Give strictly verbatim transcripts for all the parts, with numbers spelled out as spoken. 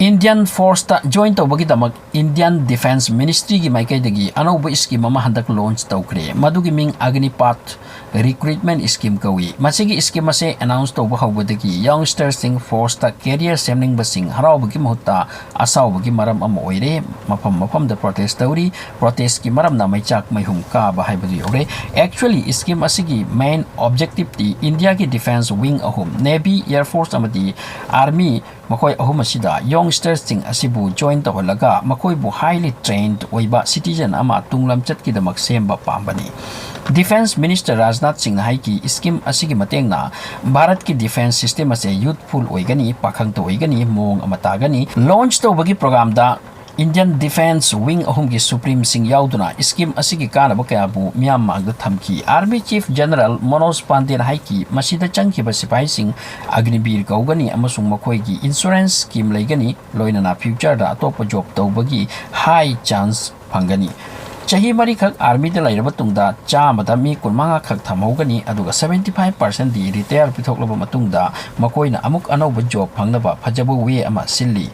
Indian Force ꯇ join ꯇꯧꯕꯒꯤꯗꯃꯛ Indian Defence Ministry ꯒꯤ ꯃꯥꯏꯀꯩꯗꯒꯤ ꯑꯅꯧꯕ scheme ꯑꯃ ꯍꯟꯗꯛ launch ꯇꯧꯈ꯭ꯔꯦ꯫ ꯃꯗꯨꯒꯤ ꯃꯤꯡ Agnipath Recruitment Scheme ꯀꯧꯏ꯫ ꯃꯁꯤꯒꯤ scheme ꯑꯁꯤ announce ꯇꯧꯕ ꯍꯧꯕꯗꯒꯤ youngster ꯁꯤꯡ force ꯇ career ꯁꯦꯝꯅꯤꯡꯕꯁꯤꯡ ꯍꯔꯥꯎꯕꯒꯤ ꯃꯍꯨꯠꯇ ꯑꯁꯥꯎꯕꯒꯤ ꯃꯔꯝ ꯑꯃ ꯑꯣꯏꯔꯦ꯫ ꯃꯐꯝ ꯃꯐꯝꯗ protest ꯇꯧꯔꯤ꯫ Protest ꯀꯤ ꯃꯔꯝꯅ ꯃꯩꯆꯥꯛ ꯃꯩꯍꯨꯝ ꯀꯥꯕ ꯍꯥꯏꯕꯗꯨ ꯌꯧꯔꯦ꯫ Actually, scheme ꯑꯁꯤꯒꯤ main objective ꯇꯤ ꯏꯟꯗꯤꯌꯥꯒꯤ defence wing ꯑꯍꯨꯝ, Navy, Air Force ꯑꯃꯗꯤ Army, ꯃꯈꯣꯏ ꯑꯍꯨꯝ ꯑꯁꯤꯗ youngster ꯁꯤꯡ ꯑꯁꯤꯕꯨ join ꯇꯧꯍꯜꯂꯒ ꯃꯈꯣꯏꯕꯨ highly trained ꯑꯣꯏꯕ citizen ꯑꯃ ꯇꯨꯡ ꯂꯝꯆꯠꯀꯤꯗꯃꯛ ꯁꯦꯝꯕ ꯄꯥꯝꯕꯅꯤ꯫ Defence Minister ꯔꯥꯖꯅꯥꯊ ꯁꯤꯡꯅ ꯍꯥꯏꯈꯤ, scheme ꯑꯁꯤꯒꯤ ꯃꯇꯦꯡꯅ ꯚꯥꯔꯠꯀꯤ defence system ꯑꯁꯦ youthful ꯑꯣꯏꯒꯅꯤ, ꯄꯥꯈꯪꯇ ꯑꯣꯏꯒꯅꯤ, ꯃꯑꯣꯡ ꯑꯃ ꯇꯥꯒꯅꯤ꯫ Launch ꯇꯧꯕꯒꯤ program ꯗ Indian Defence Wing ꯑꯍꯨꯝꯒꯤ supreme ꯁꯤꯡ ꯌꯥꯎꯗꯨꯅ scheme ꯑꯁꯤꯒꯤ ꯀꯥꯟꯅꯕ ꯀꯌꯥꯕꯨ ꯃꯤꯌꯥꯝ ꯃꯥꯡꯗ ꯊꯝꯈꯤ꯫ Army Chief General ꯃꯅꯣꯖ ꯄꯥꯟꯗꯦꯅ ꯍꯥꯏꯈꯤ, ꯃꯁꯤꯗ ꯆꯪꯈꯤꯕ ꯁꯤꯐꯥꯏꯁꯤꯡ ꯑꯒꯅꯤꯕꯤꯔ ꯀꯧꯒꯅꯤ ꯑꯃꯁꯨꯡ ꯃꯈꯣꯏꯒꯤ insurance scheme ꯂꯩꯒꯅꯤ, ꯂꯣꯏꯅꯅ future ꯗ ꯑꯇꯣꯞꯄ job ꯇꯧꯕꯒꯤ high chance ꯐꯪꯒꯅꯤ꯫ ꯆꯍꯤ ꯃꯔꯤꯈꯛ army ꯗ ꯂꯩꯔꯕ ꯇꯨꯡꯗ ꯆꯥꯝꯃꯗ ꯃꯤ ꯀꯨꯟꯃꯉꯥ ꯈꯛ ꯊꯝꯍꯧꯒꯅꯤ, ꯑꯗꯨꯒ seventy five percent ꯗꯤ retire ꯄꯤꯊꯣꯛꯂꯕ ꯃꯇꯨꯡꯗ ꯃꯈꯣꯏꯅ ꯑꯃꯨꯛ ꯑꯅꯧꯕ job ꯐꯪꯅꯕ ꯐꯖꯕ way ꯑꯃ ꯁꯤꯜꯂꯤ꯫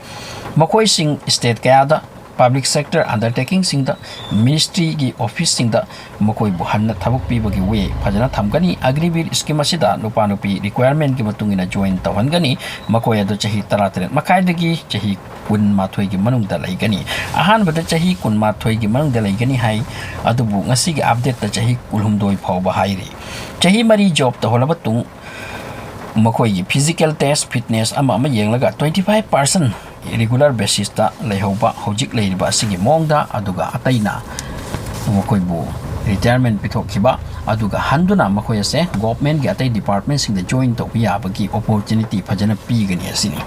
ꯃꯈꯣꯏꯁꯤꯡ state ꯀꯌꯥꯗ, public sector undertaking ꯁꯤꯡꯗ, ministry ꯒꯤ office ꯁꯤꯡꯗ ꯃꯈꯣꯏꯕꯨ ꯍꯟꯅ ꯊꯕꯛ ꯄꯤꯕꯒꯤ way ꯐꯖꯅ ꯊꯝꯒꯅꯤ꯫ ꯑꯒꯅꯤꯕꯤꯔ scheme ꯑꯁꯤꯗ ꯅꯨꯄꯥ ꯅꯨꯄꯤ requirement ꯀꯤ ꯃꯇꯨꯡ ꯏꯟꯅ join ꯇꯧꯍꯟꯒꯅꯤ꯫ ꯃꯈꯣꯏ ꯑꯗꯨ ꯆꯍꯤ ꯇꯔꯥꯇꯔꯦꯠ ꯃꯈꯥꯏꯗꯒꯤ ꯆꯍꯤ ꯀꯨꯟꯃꯥꯊꯣꯏꯒꯤ ꯃꯅꯨꯡꯗ ꯂꯩꯒꯅꯤ꯫ ꯑꯍꯥꯟꯕꯗ ꯆꯍꯤ ꯀꯨꯟꯃꯥꯊꯣꯏꯒꯤ ꯃꯅꯨꯡꯗ ꯂꯩꯒꯅꯤ ꯍꯥꯏ, ꯑꯗꯨꯕꯨ ꯉꯁꯤꯒꯤ update ꯇ ꯆꯍꯤ ꯀꯨꯟꯍꯨꯝꯗꯣꯏ ꯐꯥꯎꯕ ꯍꯥꯏꯔꯤ꯫ ꯆꯍꯤ ꯃꯔꯤ job ꯇꯧꯍꯜꯂꯕ ꯇꯨꯡ ꯃꯈꯣꯏꯒꯤ physical test, fitness ꯑꯃ ꯑꯃ ꯌꯦꯡꯂꯒ twenty five percent regular basis ꯇ ꯂꯩꯍꯧꯕ ꯍꯧꯖꯤꯛ ꯂꯩꯔꯤꯕ ꯑꯁꯤꯒꯤ ꯃꯑꯣꯡꯗ, ꯑꯗꯨꯒ ꯑꯇꯩꯅ ꯃꯈꯣꯏꯕꯨ retirement ꯄꯤꯊꯣꯛꯈꯤꯕ, ꯑꯗꯨꯒ ꯍꯟꯗꯨꯅ ꯃꯈꯣꯏ ꯑꯁꯦ government ꯀꯤ ꯑꯇꯩ department ꯁꯤꯡꯗ join ꯇꯧꯕ ꯌꯥꯕꯒꯤ opportunity ꯐꯖꯅ ꯄꯤꯒꯅꯤ ꯑꯁꯤꯅꯤ꯫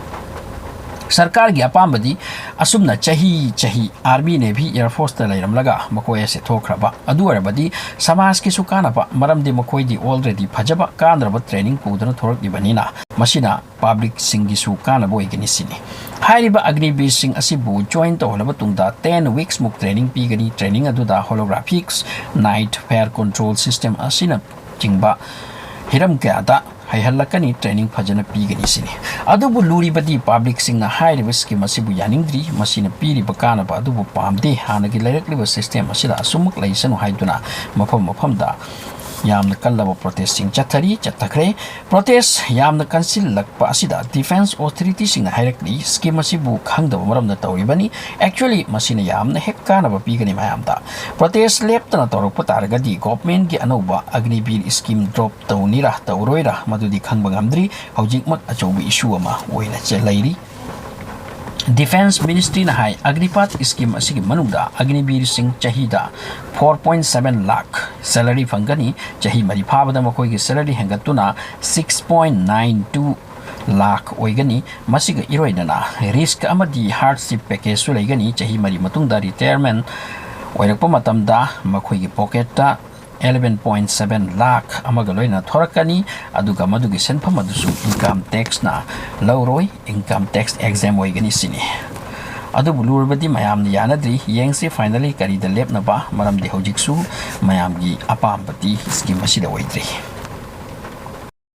ꯁꯔꯀꯥꯔꯒꯤ ꯑꯄꯥꯝꯕꯗꯤ ꯑꯁꯨꯝꯅ ꯆꯍꯤ ꯆꯍꯤ Army, Navy, Air Force ꯇ ꯂꯩꯔꯝꯂꯒ ꯃꯈꯣꯏ ꯑꯁꯦ ꯊꯣꯛꯈ꯭ꯔꯕ꯫ ꯑꯗꯨ ꯑꯣꯏꯔꯕꯗꯤ ꯁꯃꯥꯖꯀꯤꯁꯨ ꯀꯥꯟꯅꯕ, ꯃꯔꯝꯗꯤ ꯃꯈꯣꯏꯗꯤ already ꯐꯖꯕ ꯀꯥꯟꯅꯔꯕ training ꯄꯨꯗꯨꯅ ꯊꯣꯔꯛꯂꯤꯕꯅꯤꯅ, ꯃꯁꯤꯅ public ꯁꯤꯡꯒꯤꯁꯨ ꯀꯥꯟꯅꯕ ꯑꯣꯏꯒꯅꯤ ꯁꯤꯅꯤ꯫ ꯍꯥꯏꯔꯤꯕ ꯑꯒꯅꯤꯕꯤꯔ ꯁꯤꯡ ꯑꯁꯤꯕꯨ join ꯇꯧꯍꯜꯂꯕ ꯇꯨꯡꯗ ten weeks ꯃꯨꯛ training ꯄꯤꯒꯅꯤ꯫ Training ꯑꯗꯨꯗ holographics, night fire control system ꯑꯁꯤꯅꯆꯤꯡꯕ ꯍꯤꯔꯝ ꯀꯌꯥꯗ ꯍꯩꯍꯜꯂꯛꯀꯅꯤ, training ꯐꯖꯅ ꯄꯤꯒꯅꯤ ꯁꯤꯅꯤ꯫ ꯑꯗꯨꯕꯨ ꯂꯨꯔꯤꯕꯗꯤ publicꯁꯤꯡꯅ ꯍꯥꯏꯔꯤꯕ scheme ꯑꯁꯤꯕꯨ ꯌꯥꯅꯤꯡꯗ꯭ꯔꯤ, ꯃꯁꯤꯅ ꯄꯤꯔꯤꯕ ꯀꯥꯟꯅꯕ ꯑꯗꯨꯕꯨ ꯄꯥꯝꯗꯦ, ꯍꯥꯟꯅꯒꯤ ꯂꯩꯔꯛꯂꯤꯕ system ꯑꯁꯤꯗ ꯑꯁꯨꯝꯃꯛ ꯂꯩꯁꯅꯨ ꯍꯥꯏꯗꯨꯅ ꯃꯐꯝ ꯃꯐꯝꯗ ꯌꯥꯝꯅ ꯀꯜꯂꯕ protestꯁꯤꯡ ꯆꯠꯊꯔꯤ, ꯆꯠꯊꯈ꯭ꯔꯦ꯫ Protest ꯌꯥꯝꯅ ꯀꯟꯁꯤꯜꯂꯛꯄ ꯑꯁꯤꯗ defence authorityꯁꯤꯡꯅ ꯍꯥꯏꯔꯛꯂꯤ, scheme ꯑꯁꯤꯕꯨ ꯈꯪꯗꯕ ꯃꯔꯝꯅ ꯇꯧꯔꯤꯕꯅꯤ꯫ Actually ꯃꯁꯤꯅ ꯌꯥꯝꯅ ꯍꯦꯛ ꯀꯥꯟꯅꯕ ꯄꯤꯒꯅꯤ ꯃꯌꯥꯝꯗ꯫ Protest ꯂꯦꯞꯇꯅ ꯇꯧꯔꯛꯄ ꯇꯥꯔꯒꯗꯤ governmentꯀꯤ ꯑꯅꯧꯕ ꯑꯒꯅꯤꯕꯤꯔ scheme drop ꯇꯧꯅꯤꯔꯥ ꯇꯧꯔꯣꯏꯔꯥ ꯃꯗꯨꯗꯤ ꯈꯪꯕ ꯉꯝꯗ꯭ꯔꯤ꯫ ꯍꯧꯖꯤꯛꯃꯛ ꯑꯆꯧꯕ issue ꯑꯃ ꯑꯣꯏꯅ ꯆ-, ꯂꯩꯔꯤ꯫ Defence Ministryꯅ ꯍꯥꯏ, ꯑꯒꯅꯤꯄꯥꯊ scheme ꯑꯁꯤꯒꯤ ꯃꯅꯨꯡꯗ ꯑꯒꯅꯤꯕꯤꯔꯁꯤꯡ ꯆꯍꯤꯗ four point seven lakh salary ꯐꯪꯒꯅꯤ꯫ ꯆꯍꯤ ꯃꯔꯤ ꯐꯥꯕꯗ ꯃꯈꯣꯏꯒꯤ salary ꯍꯦꯟꯒꯠꯇꯨꯅ six point nine two lakh ꯑꯣꯏꯒꯅꯤ꯫ ꯃꯁꯤꯒ ꯏꯔꯣꯏꯅꯅ risk ꯑꯃꯗꯤ hardship packageꯁꯨ ꯂꯩꯒꯅꯤ꯫ ꯆꯍꯤ ꯃꯔꯤ ꯃꯇꯨꯡꯗ retirement ꯑꯣꯏꯔꯛꯄ ꯃꯇꯝꯗ ꯃꯈꯣꯏꯒꯤ pocketꯇ eleven point seven lakh ꯑꯃꯒ ꯂꯣꯏꯅꯅ ꯊꯣꯔꯛꯀꯅꯤ꯫ ꯑꯗꯨꯒ ꯃꯗꯨꯒꯤ ꯁꯦꯟꯐꯝ ꯑꯗꯨꯁꯨ income taxꯅ ꯂꯧꯔꯣꯏ, income tax exempt ꯑꯣꯏꯒꯅꯤ ꯁꯤꯅꯤ꯫ ꯑꯗꯨꯕꯨ ꯂꯨꯔꯕꯗꯤ ꯃꯌꯥꯝꯅ ꯌꯥꯅꯗ꯭ꯔꯤ꯫ ꯌꯦꯡꯁꯤ finally ꯀꯔꯤꯗ ꯂꯦꯞꯅꯕ, ꯃꯔꯝꯗꯤ ꯍꯧꯖꯤꯛꯁꯨ ꯃꯌꯥꯝꯒꯤ ꯑꯄꯥꯝꯕꯗꯤ scheme ꯑꯁꯤꯗ ꯑꯣꯏꯗ꯭ꯔꯤ꯫